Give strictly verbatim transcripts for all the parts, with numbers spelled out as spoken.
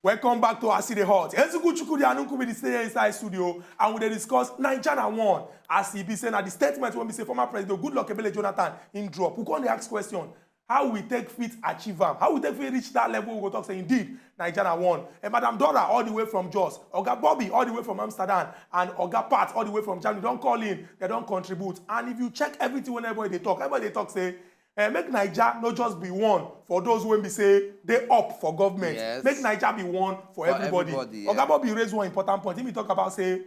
Welcome back to Aside Hot. Ezigu Chukwudi and Nkubi dey stay inside studio and we dey discuss Naija na one. As e be say na the statement wey be say former President Goodluck Ebele Jonathan im drop. We come dey ask question, how we take fit achieve am? How we take fit reach that level we go talk say indeed Naija na one? And Madam Dora all the way from Jos, Oga Bobby all the way from Amsterdam, and Oga Pat all the way from Germany don call in, they don contribute. And if you check everything wey everybody dey talk, everybody dey talk say eh, make Naija no just be one for those wey be say dey up for government. Yes. Make Naija be one for, For everybody. Everybody, Oga yeah. Bobby raise one important point. He talk about say,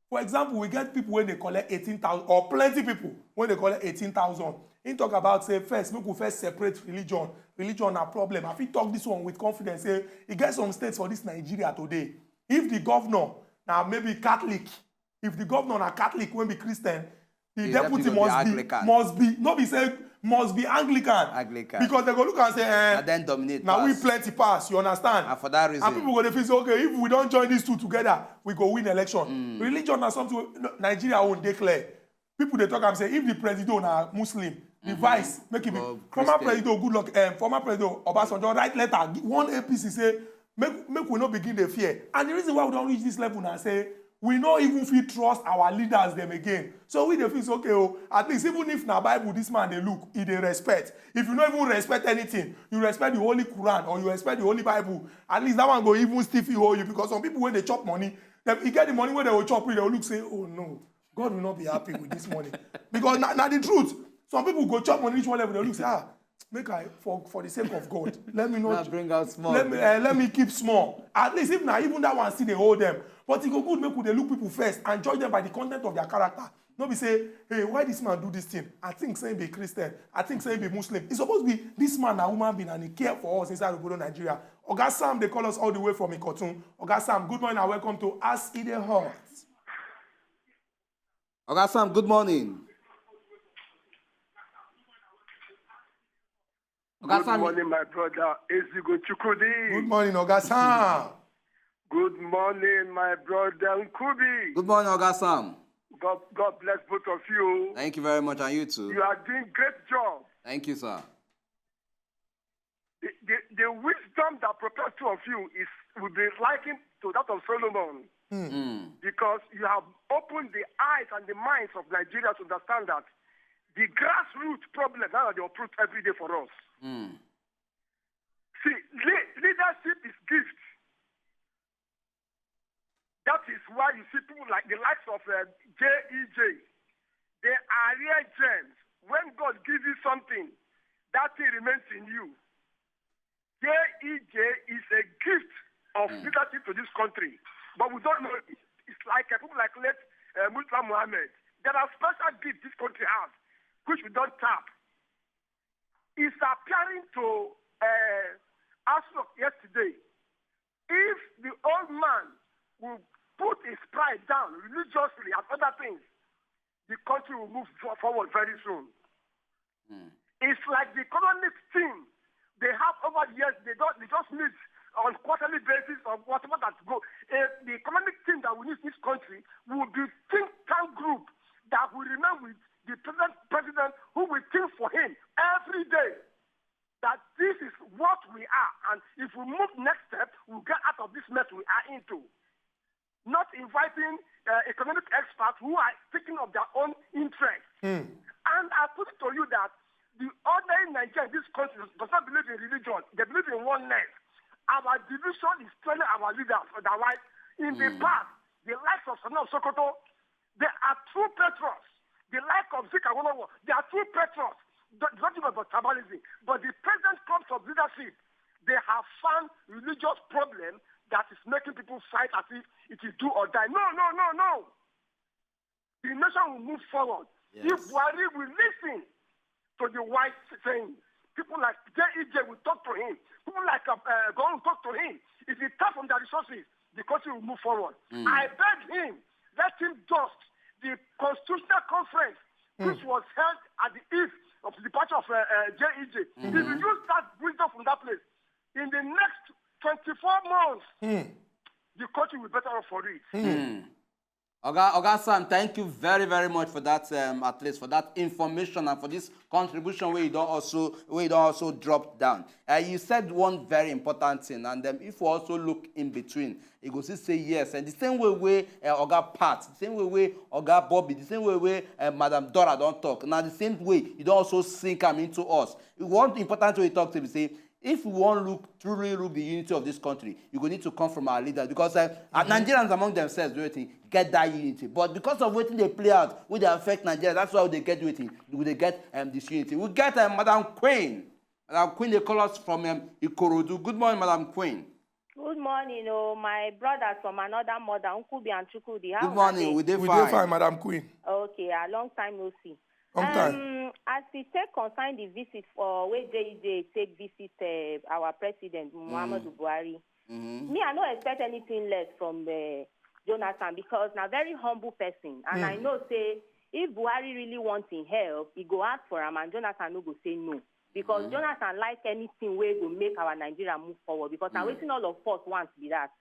for example, we get people wey dey collect eighteen thousand, or plenty people wey dey collect eighteen thousand. He talk about say first, make we first separate religion. Religion na problem. I fit talk this one with confidence. Say e get some states for this Nigeria today. If the governor na maybe Catholic, if the governor na Catholic wey be Christian, the The deputy deputy go be must be Anglican. Must be, no be say must be Anglican. Anglican. Because they go look and say, eh, And then dominate now we pass. Plenty pass. You understand? And for that reason, And people go dey feel say, okay, if we don join these two together, we go win election. Religion na something wey, no, Nigeria own dey clear. People dey talk am say if the president na Muslim, the vice make e be Go former Christian. President Goodluck, um, former President Obasanjo write letter gi- one A P C say make make we no begin dey fear. And the reason why we don reach this level na say we no even fit trust our leaders dem again. So we dey feel say okay o, at least even if na Bible this man dey look, e dey respect. If you no even respect anything, you respect the Holy Quran or you respect the Holy Bible, at least that one go even still fit hold you, because some people wey dey chop money, dem e get the money wey dem go chop, dem go look say, oh no, God will not be happy with this money. Because na na the truth. Some people go chop money reach one level, dem look say, ah, make I, for for the sake of God, let me Now not bring out small. Let me uh, let me keep small. At least if na even that one still dey hold them. But e go good make we dey look people first and judge them by the content of their character. No be say, hey, why this man do this thing? I think say he be Christian. I think say he be Muslim. E suppose be this man na human being and he care for us inside obodo Nigeria. Oga Sam dey call us all the way from Ikotun. Oga Sam, good morning and welcome to As E Dey Hot. Oga Sam, good morning. Oga Good Sam. Morning, my brother Ezigo Chukwudi. Good morning, Oga Sam. Good morning, my brother Nkubi. Good morning, Oga Sam. God, God bless both of you. Thank you very much, and you too. You are doing great job. Thank you, sir. The, the, the wisdom that propels two of you is will be likened to that of Solomon, Mm. because you have opened the eyes and the minds of Nigeria to understand that the grassroots problem now they uproot every day for us. Mm. See, le- leadership is gift. That is why you see people like the likes of uh, J E J. They are rare gems. When God gives you something, that thing remains in you. J E J is a gift of Mm. leadership to this country. But we don't know it. It's like uh, people like late uh, Murtala Mohammed. There are special gifts this country has, which we don't tap. It's appearing to uh, Asrock yesterday. If the old man will put his pride down religiously and other things, the country will move fo- forward very soon. Mm. It's like the economic team they have over the years. They don't. They just meet on quarterly basis or whatever that go. Uh, the economic team that we need in this country will be think tank group that will remain with the present president who will think for him every day. That this is what we are, and if we move next step, we'll get out of this mess we are into. Not inviting uh, economic experts who are thinking of their own interests. Hmm. And I put it to you that the ordinary Nigerian in this country does not believe in religion. They believe in oneness. Our division is training our leaders. Otherwise, in the Mm. past, the likes of Sani of Sokoto, they are true patriots. The like of Zik Awolowo, they are true patriots. Don't don't even about tribalism. But the present crop of leadership, they have found religious problem that is making people fight as if it is do or die. No, no, no, no. The nation will move forward. Yes. If Buhari will listen to the wise saying, people like J E J will talk to him. People like uh, uh, Gowon will talk to him. If he tap from their resources, the country will move forward. Mm. I beg him, let him dust the constitutional conference which was held at the eve of the departure of uh, uh, J E J. If you use that wisdom from that place, in the next twenty-four months, Hmm. the country will be better off for it. Mm. Oga, Oga Sam, thank you very, very much for that, um, at least for that information and for this contribution where you don't also where you don't also drop down. Uh, you said one very important thing, and um, if we also look in between, you go see say yes, and the same way way uh, Oga Pat, the same way way Oga Bobby, the same way way uh, Madam Dora don't talk. Now the same way you don't also sink them into us. One important way you talk to me say if we wan look truly look the unity of this country, you go need to come from our leaders because uh, mm-hmm. Nigerians among themselves do wetin get that unity, but because of wetin dey play out wey dey affect Nigeria, that's why we dey get wetin we dey get um, this unity. We get um, Madam Queen. Madam Queen dey call us from um, Ikorodu. Good morning, Madam Queen. Good morning, oh my brothers from another mother, Nkubi and Chukwudi. How Good morning. We dey fine. We dey fine, Madam Queen. Okay, a long time no see. Long time. Um, as we take concern the visit for where J J take visit uh, our president Muhammadu mm. Buhari, mm-hmm. me I no expect anything less from uh, Jonathan because na very humble person, and mm. I know say if Buhari really want him help, he go ask for am, and Jonathan no go say no because mm-hmm. Jonathan like anything wey go make our Nigeria move forward because mm-hmm. na wetin all of us want be that.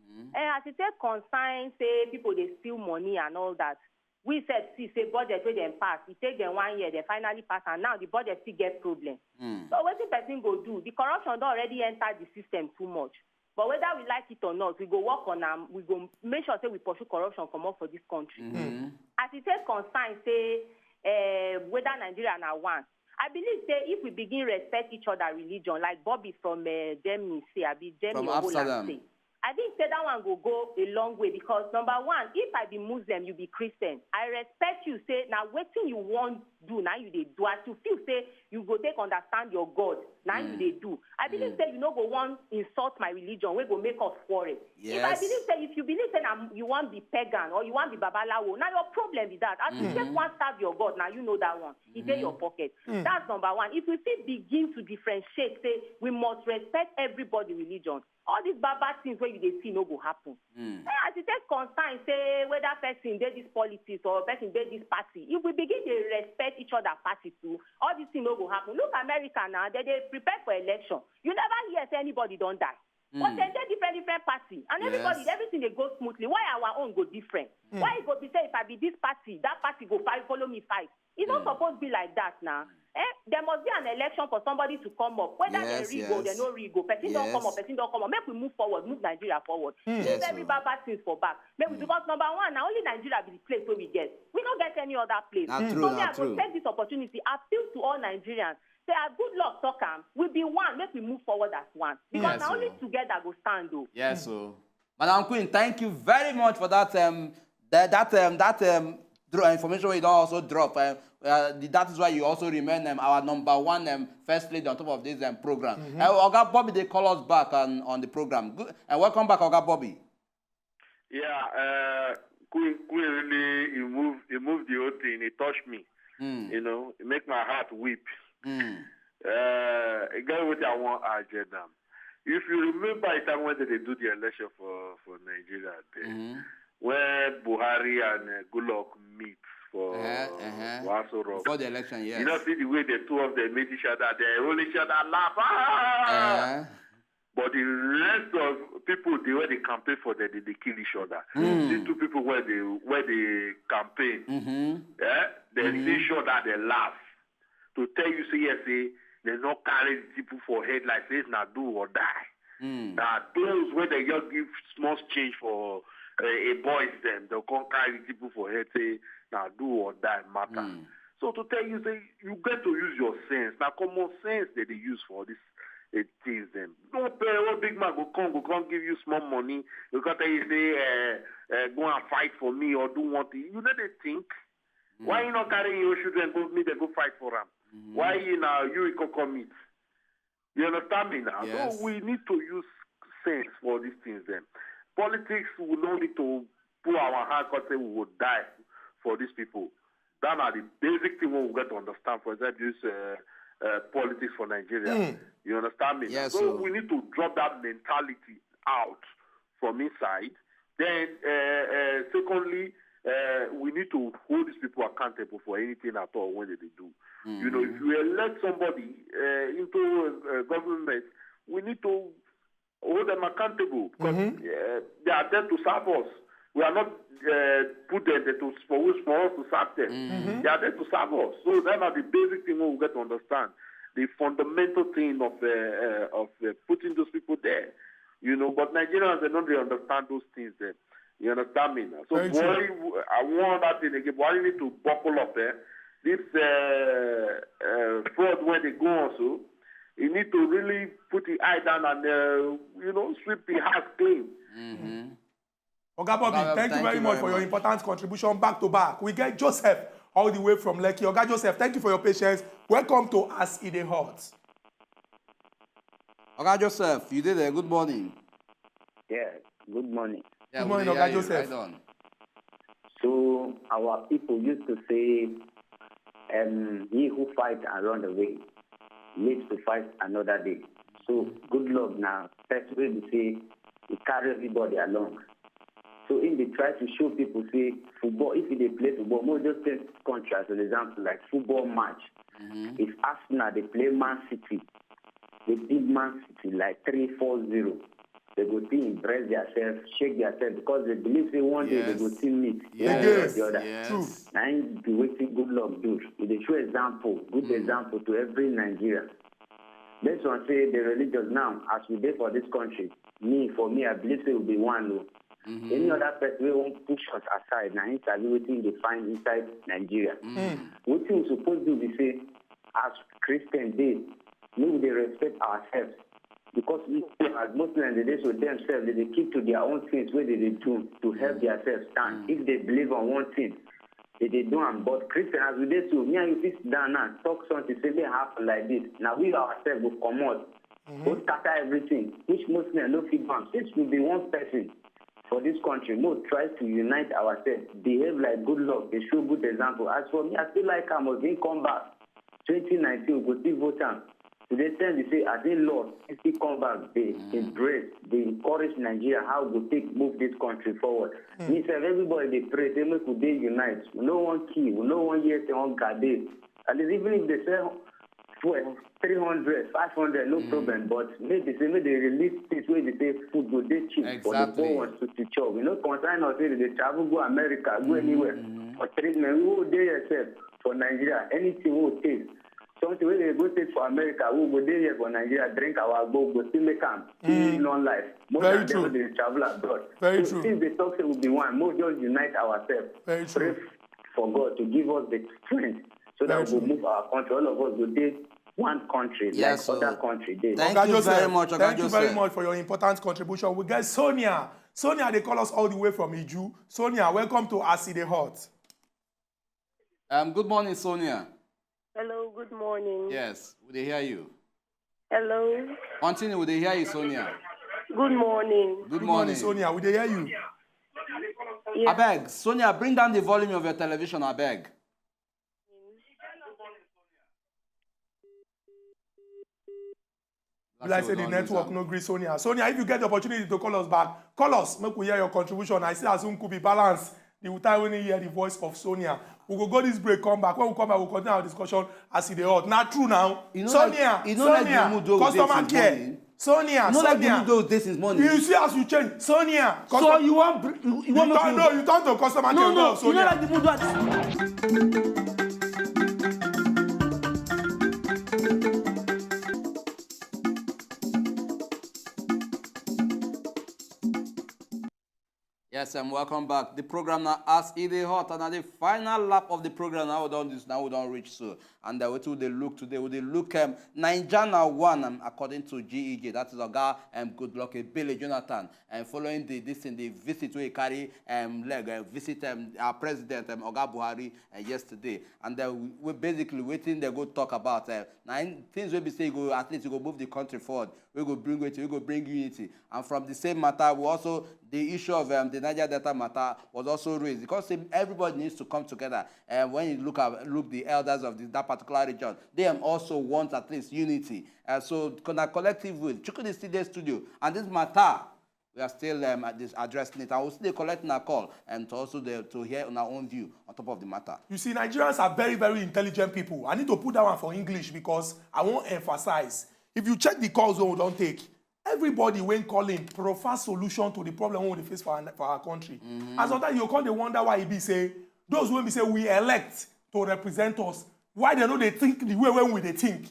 Mm-hmm. Uh, as e take concern say people dey steal money and all that, we sef see say budget wey dem pass, e take dem one year, dem finally pass am, now the budget still get problem. Mm. So wetin person go do? The corruption don already enter the system too much. But whether we like it or not, we go work on am, we go make sure say we pursue corruption comot for this country. Mm-hmm. As e take concern say uh, whether Nigeria na one, I believe say if we begin respect each other religion, like Bobby from uh, Germany say, I be Germany or Holland say, I think say that one go go a long way because number one, if I be Muslim, you be Christian, I respect you say na wetin you wan do na you dey do. As you feel say you go take understand your God na mm. you dey do. I believe mm. say you no go wan insult my religion wey go make us quarrel. Yes. If I believe say if you believe say na you wan be pagan or you wan be babalawo, na your problem be that. As mm. you take wan serve your God, na you know that one. E dey mm. your pocket. Mm. That's number one. If we fit begin to differentiate say we must respect everybody religion, all these bad bad things wey you dey see no go happen. Mm. As e take concern say whether person dey this politics or person dey this party, if we begin dey respect each other party too, all this thing no go happen. Look America now, they dey prepare for election. You never hear say anybody don die. Mm. But dem dey different different party and everybody yes. everything dey go smoothly. Why our own go different? Mm. Why e go be say if I be this party, that party go fight, follow me fight? E no mm. suppose be like that now. Eh? There must be an election for somebody to come up. Whether yes, they rig yes. or they no rig, person yes. don't come up, person don't come up. Make we move forward, move Nigeria forward. Mm. Leave yes, every bad bad things for back. Make we mm. because number one, now only Nigeria be the place where we get. We don't get any other place. Not mm. true, so me, I go take this opportunity, appeal to all Nigerians. Say, ah, good luck, talk am. We be one, make we move forward as one. Because yes, now only together go stand though. Yes, so. Madam Queen, thank you very much for that um, that that um, that um, dro- information we don't also drop. Uh, uh, that is why you also remain um, our number one um, first lady on top of this um, program. Mm-hmm. Uh, Oga Bobby, they call us back on, on the program. Good, and welcome back, Oga Bobby. Yeah, uh, Queen, Queen really, he moved, he moved the whole thing. He touched me. Mm. You know, it make my heart weep. Mm. Uh, it got what I want, Ajay Dam. If you remember the time when they do the election for, for Nigeria, there, mm-hmm. where Buhari and uh, Goodluck meet for uh-huh, uh-huh. Waso Rock. Before the election, yes. You know, see the way the two of them meet each other, they roll each other, laugh. Ah! Uh-huh. But the rest of people, the way they campaign for them, they, they kill each other. Mm. These two people where they where they campaign, mm-hmm. yeah, they mm-hmm. see each other, they laugh. To tell you, say yes, say they not carry the people for head like say na do or die. Mm. Now those where they just give small change for uh, a boys them, they can't carry the people for head say na do or die matter. Mm. So to tell you, say you get to use your sense. Now common sense that they use for this uh, things them. No pay one big man go come, go come give you small money. Go come tell you say, uh, uh, go and fight for me or do one thing. You know they think. Mm. Why you not carry your children go me they go fight for them? Mm-hmm. Why you now you go come meet? You understand me now? Yes. So we need to use sense for these things then. Politics, we don't need to put our hand and say we will die for these people. That are the basic thing we get to understand for example, this uh, uh, politics for Nigeria. Mm. You understand me? Yes, so sir. We need to drop that mentality out from inside. Then, uh, uh, secondly, uh, we need to hold these people accountable for anything at all when they do. Mm-hmm. You know, if you elect somebody uh, into uh, government, we need to hold them accountable because mm-hmm. uh, they are there to serve us. We are not uh, put them there to, for us for us to serve them. They are there to serve us. So that are the basic thing we get to understand. The fundamental thing of uh, uh, of uh, putting those people there, you know. But Nigerians, they don't really understand those things. There, you understand me now? So Very true. Buhari, I want that thing again. Buhari need to buckle up. Eh? This uh, uh, fraud when they go on, so he need to really put the eye down and uh, you know, sweep the house clean. Oga Bobby, Oga, thank, you very much for your important contribution. Back to back, we get Joseph all the way from Lekki. Oga Joseph, thank you for your patience. Welcome to As E Dey Hot. Oga Joseph, you dey there? Good morning. Yeah, good morning. Yeah, Good we morning, dey Oga hear you. Joseph. Right on. So our people used to say, um, "He who fight and run away lives to fight another day." So good luck now. First way we say, we carry everybody along. So in the try to show people say football, if they play football, more just take country as an example, like football match. If Arsenal they play Man City, they beat Man City like three four zero. They go think, impress themselves, shake themselves because they believe say one day they go Yes. still meet Yes, one way or the other. Yes. True. Na im be wetin good luck do. E dey show example, good example to every Nigerian. This one say the religious now, as we dey for this country, me, for me, I believe say we be one o. Any other person wey wan push us aside, na him sabi wetin dey find inside Nigeria. Wetin we suppose do be say, as Christian dey, make we dey respect ourselves. Because we, as Muslims, they dey so themselves, they dey keep to their own things wey they dey do to help themselves stand. If they believe on one thing, they dey do am. But Christian, as we dey so, me and you fit sit down now, talk something, say, "May happen like this." Now we ourselves go comot, go scatter everything, which Muslim no fit do am. Since we be one person for this country, make we try to unite ourselves, behave like good luck, dey show good example. As for me, I still like am, as he come back twenty nineteen, we go still vote am. Today, tell me say, as he lost, he still come back, dey embrace, dey encourage Nigeria, how we go take move this country forward. Me sef, everybody dey pray, say make we dey unite. We no wan kill, we no wan hear say hunger dey. At least even if they sell fuel, three hundred, five hundred, no problem. But make they say, make they release things wey they say food go dey cheap for the Exactly. poor ones to, to chop. We no concern us say they dey travel go America, go anywhere for treatment. We go dey here sef for Nigeria. Anything we take, something wey they go take for America, we go dey here for Nigeria, drink our agbo, go still make am, still live long life. More Very than true. Dem dey travel abroad. Very So true. Since they talk say we be one, make we just unite ourselves. Very true. Pray for God to give us the strength so that Very we go true. Move our country. All of us go dey one country Yes, like other sir. country dey. Thank Oga you Joseph, very much, Oga thank you very Joseph. Much for your important contribution. We get Sonia. Sonia, they call us all the way from Iju. Sonia, welcome to As E Dey Hot. Um, good morning, Sonia. Hello, good morning. Yes, we dey hear you. Hello. Continue, we dey hear you, Sonia. Good morning. Good Good morning, morning. Sonia. We dey hear you. Yeah. Abeg, Sonia, bring down the volume of your television, abeg. Be like say the network no gree Sonia. Sonia, if you get the opportunity to call us back, call us. Make we hear your contribution. I see as Nkubi balance the time when you hear the voice of Sonia. We go go this break, come back. When we come back, we'll continue our discussion as e dey hot. Na true now. You know, Sonia, like, you know, like Sonia, the mood wey we dey customer since care. Morning. Sonia, You know, like the Sonia. Mood wey we dey since morning. You see as you change. Sonia, So custom- you want br- you, you you want don't make know, you don't to customer care. No, no, you know, Sonia. Like the mood wey. Yes, and welcome back. The program now as e dey hot, and at the final lap of the program now we don this now we don reach so. And uh, wetin we dey look today, we dey look um, Naija na one um, according to G E J, that is Oga um, Goodluck Ebele Jonathan, and following the this thing, the visit wey he carry um, leg uh, visit um, our president um, Oga Buhari uh, yesterday, and uh, we, we basically wetin they go talk about uh, na things wey be say go at least go move the country forward. We go bring wetin we go bring unity. And from the same matter, we also the issue of um, the Niger Delta matter was also raised because say everybody needs to come together. And when you look at look the elders of the, that particular region, they um, also want at least unity. Uh, so on a collective way, Chukwudi still dey studio, and this matter we are still um, at this addressing it. I will still collect a call and to also the, to hear on our own view on top of the matter. You see, Nigerians are very, very intelligent people. I need to put that one for English because I won't emphasize. If you check the calls we don't take, Everybody wey call him prefer solution to the problem wey we dey face for our, for our country. And sometimes you come dey wonder why e be say those wey be say we elect to represent us, why they no dey think the way wey we dey think?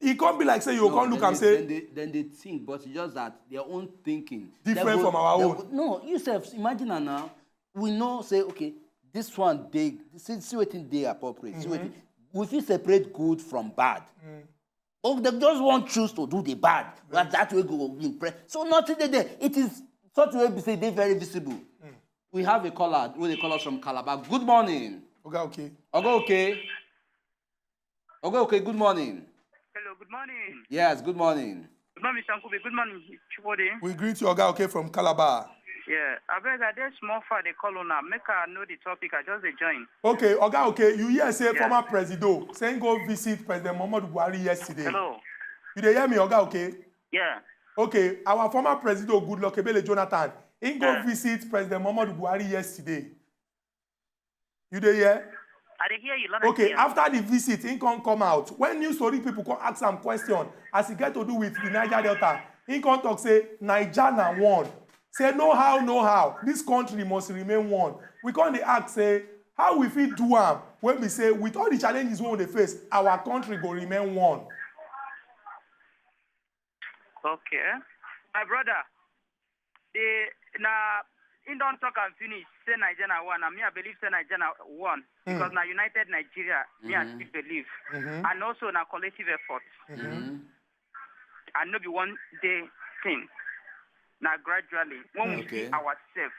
E come be like say you come look am say then they, then they think, but it's just that their own thinking Different from our own. No, you sef imagine am now. We know say, okay, this one dey, see, see wetin dey appropriate. See wetin, we fit separate good from bad. But they just wan choose to do the bad. But that way go impress. So nothing dey there. It is such a way be say dey very visible. We have a caller wey dey call us from Calabar. Good morning. Oga, okay. Oga, okay. Oga, okay, good morning. Hello, good morning. Yes, good morning. Good morning, Mister Nkubi. Good morning, Chibode. We greet you, Oga, okay, from Calabar. Yeah, I beg, I dey small far they call una. Make I know the topic. I just dey join. Okay, Oga, okay, you hear say Yeah. former Presido say him go visit President Muhammadu Buhari yesterday. Hello. You dey hear me, Oga, okay? Yeah. Okay, our former Presido Goodluck Ebele Jonathan, he go Yeah. visit President Muhammadu Buhari yesterday. You dey hear? I dey hear you loud and Okay, clear. After the visit, he come come out. When news story people come ask am question as e get to do with the Niger Delta, he come talk say Niger na one. Say no how, no how, this country must remain one. We come dey ask say how we fit do am when we say with all the challenges wey we dey face, our country go remain one. Okay. My brother, the na he don talk and finish. Say Nigeria na one. And me, I believe say Nigeria na one because na united Nigeria. Me, I still believe. And also na collective effort. And no be one day thing. Na gradually when we Okay. see ourselves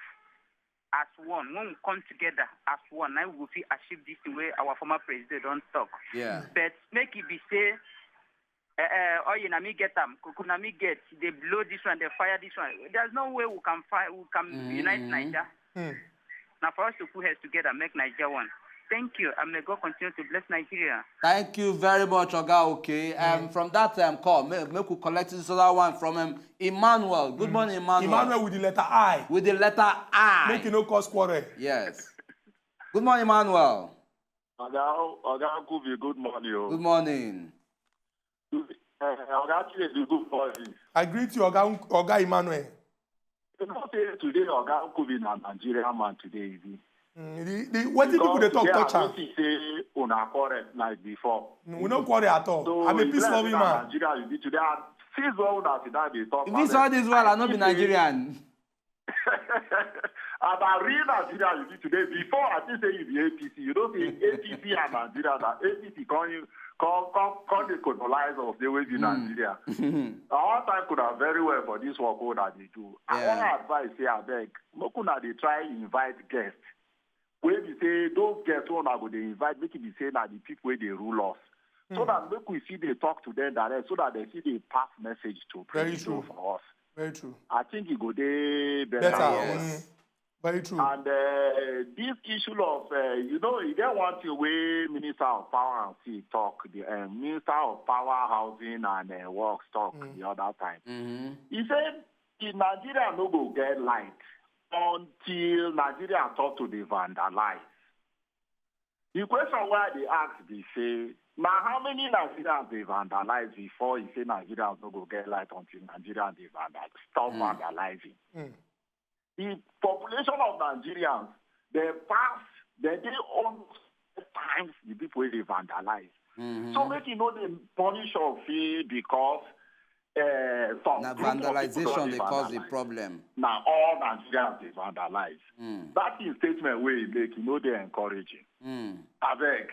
as one, when we come together as one, now we go fit achieve this thing wey our former president don talk. Yeah. But make e be say, eh, eh, oil na me get am, cocoa na me get, they blow this one, they fire this one. There's no way we can fight, we can unite Niger. Na for us to put heads together, make Niger one. Thank you, and may God continue to bless Nigeria. Thank you very much, Oga. Okay. Um, from that um, call, make, make we collect this other one from um, Emmanuel. Good morning, Emmanuel. Emmanuel with the letter I. With the letter I. Make you no cause quarrel. Yes. Good morning, Emmanuel. Oga, Oga Kubi, good morning. Oh. Good morning. Uh, Oga Chinedu, good morning. I greet you, Oga, Oga Emmanuel. You know say today Oga Kubi na Nigerian man today, is he? Mm, the, the, wetin people dey talk Because touch today I am. Notice say una correct like before. Mm, we no quarrel at all. So I'm a if peace na loving na man. Nigeria you be today. And since when una sit down dey talk If you about saw this well, I no be think say Nigerian. As a real Nigerian you be today. Before I think say you be A P C. You know say A P C and Nigeria na A P C come come come come dey colonize us the way be Nigeria. Na one time could have very well for this work wey una dey do. I Yeah. wan advise say abeg make una dey try invite guests. Wey be say those guests wey una go dey invite make e be say na the people wey dey rule us. So that make we fit dey talk to them direct so that they fit dey pass message to Very people true. For us. Very true. I think e go dey better. Better. Yes. Mm, very true. And uh, this issue of, uh, you know, e get one thing wey Minister of Power and Sea talk, the uh, Minister of Power, Housing and uh, Works talk the other time. Mm-hmm. He said the Nigeria no go get light until Nigeria stop to dey vandalize. The question wey I dey ask be say, na how many Nigerians dey vandalize before he say Nigerians no go get light until Nigerians dey vandal stop vandalizing? Mm. The population of Nigerians dey pass, dey dey almost five times the people wey dey vandalize. So make you no dey punish us say because uh, some Na group of people vandalization don dey dey cause the vandalize. Problem. Na all Nigerians dey vandalize. Mm. That is statement wey e make, e no dey encouraging. Mm. Abeg,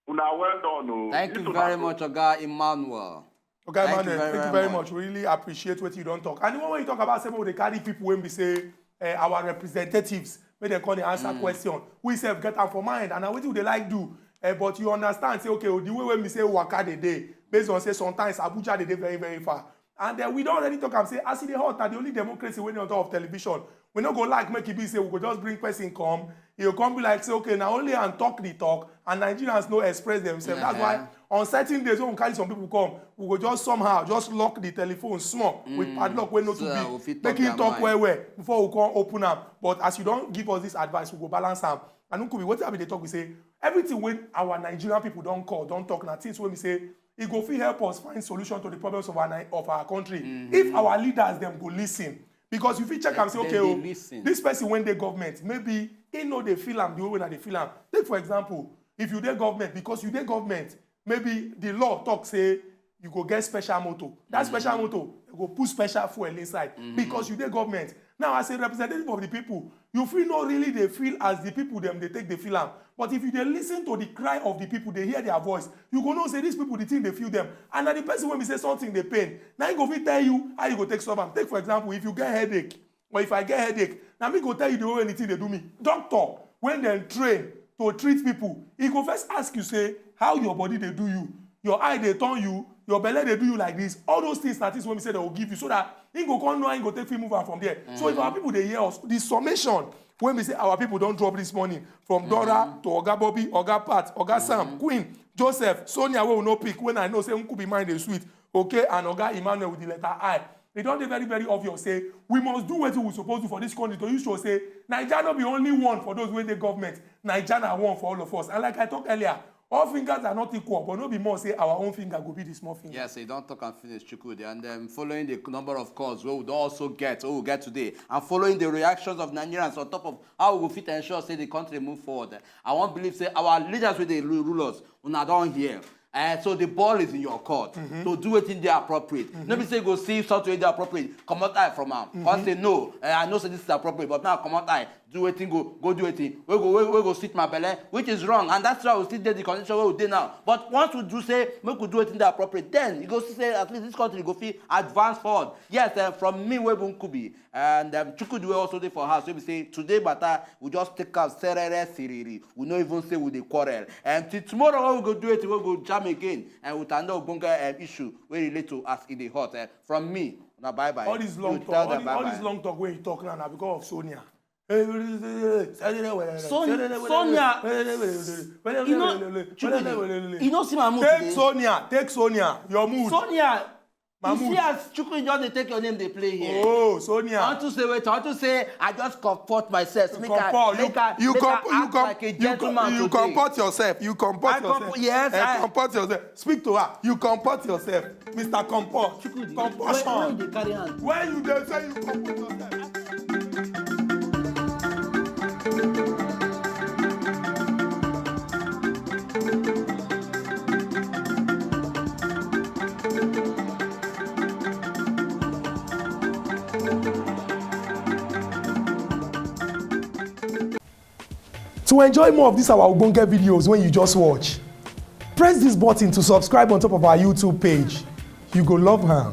una well done o. Thank This you una very go much, Oga Emmanuel. Oga Thank you Emmanuel, very, thank you very very much. much. We really appreciate what you don talk. And the one wey you talk about say make we dey carry people wey be say uh, our representatives, make dem come dey answer question. We sef get am for mind, and na wetin we dey like do. Uh, but you understand say okay, the way wey we say waka dey dey, based on say sometimes Abuja dey dey very very far. And uh, we don already talk am say as e dey hot, na the only democracy wey dey on top of television. We no go like make e be say we go just bring person come. E go come be like say okay, na only am talk the talk, and Nigerians no express themselves. That's why on certain days when we carry some people come, we go just somehow just lock the telephone small with padlock wey no too So that we big, fit make talk him their talk mind. Well well before we come open am. But as you don give us this advice, we go balance am. And Nkubi, wetin I bin dey talk be say everything wey our Nigerian people don call, don talk na things wey be say e go fit help us find solution to the problems of our Ni- of our country. If our leaders dem go listen, because you fit check am say, okay, oh, this person wey dey government, maybe he no dey feel am the way wey I dey feel am. Take for example, if you dey government, because you dey government, maybe the law talk say you go get special motor. That special motor go put special fuel inside, because you dey government. Now, as a representative of the people, you fit no really dey feel as the people dem dey take dey feel am. But if you dey listen to the cry of the people, dey hear their voice, you go know say these people, the thing dey feel them. And na the person wey be say something dey pain, na him go fit tell you how you go take solve am. Take for example, if you get headache, or if I get headache, na me go tell you the way wey the thing dey do me. Doctor wey dem train to treat people, e go first ask you say how your body dey do you, your eye dey turn you, your belle dey do you like this. All those things na things wey be say dem go give you, so that he go come know how he go take fit move am from there. So if our people dey hear us, the summation wey be say our people don drop this morning, from Dora to Oga Bobby, Oga Pat, Oga Sam, Queen, Joseph, Sonia wey we no pick, when I know say Nkubi mind dey sweet, okay, and Oga Emmanuel with the letter I, e don dey very, very obvious say we must do wetin we suppose do for this country to use show say Naija no be only one for those wey dey government. Naija na one for all of us. And like I talk earlier, all fingers are not equal, but no be more say our own finger go be the small finger. Yes, you don talk and finish, Chukwudi. And um, following the number of calls wey we don also get, wey we get today, and following the reactions of Nigerians on top of how we go fit ensure say the country move forward, I wan believe say our leaders wey dey ru- rule us, una don hear. Uh, so the ball is in your court to do wetin dey appropriate. No be say you go see something wey dey appropriate, comot eye from am. Come say no, uh, I know say this is appropriate, but now comot eye, do wetin go go do wetin wey go wey, wey go sweet my belle, which is wrong, and that's why we still dey the condition wey we dey now. But once we do say make we do wetin dey appropriate, then you go see say at least this country go fit advance forward. Yes, uh, from me wey be Nkubi, and um, Chukwudi wey also dey for house, wey be say today matter we just take am serere siriri. We no even say we dey quarrel. And till tomorrow when we go do it, we go jam again, and with another ogbonge um, issue wey relate to as e dey hot. Uh, from me, na bye bye. All this long You talk, tell all, them this, bye all bye. This long talk wey you talk now na because of Sonia. Sonia, Sonia, you know, Chukwudi, you know, see my mood Take today. Sonia, take Sonia, your mood. Sonia, you Mahmood. See as Chukwudi just dey take your name dey play here. Oh, Sonia. I want to say wait, I want to say I just comport myself. Make I, Comport. You, make I, you make I compo- you act com- like a you com- gentleman you today. Comport yourself. You comport I compo- yourself. Yes, Eh, I comport yourself. Speak to her. You comport yourself, Mister Comport. Chukwudi, Comportion. Where, where you dey carry hand? Where you dey say you comport yourself? To enjoy more of these our ogbonge videos when you just watch, press this button to subscribe on top of our YouTube page. You go love am.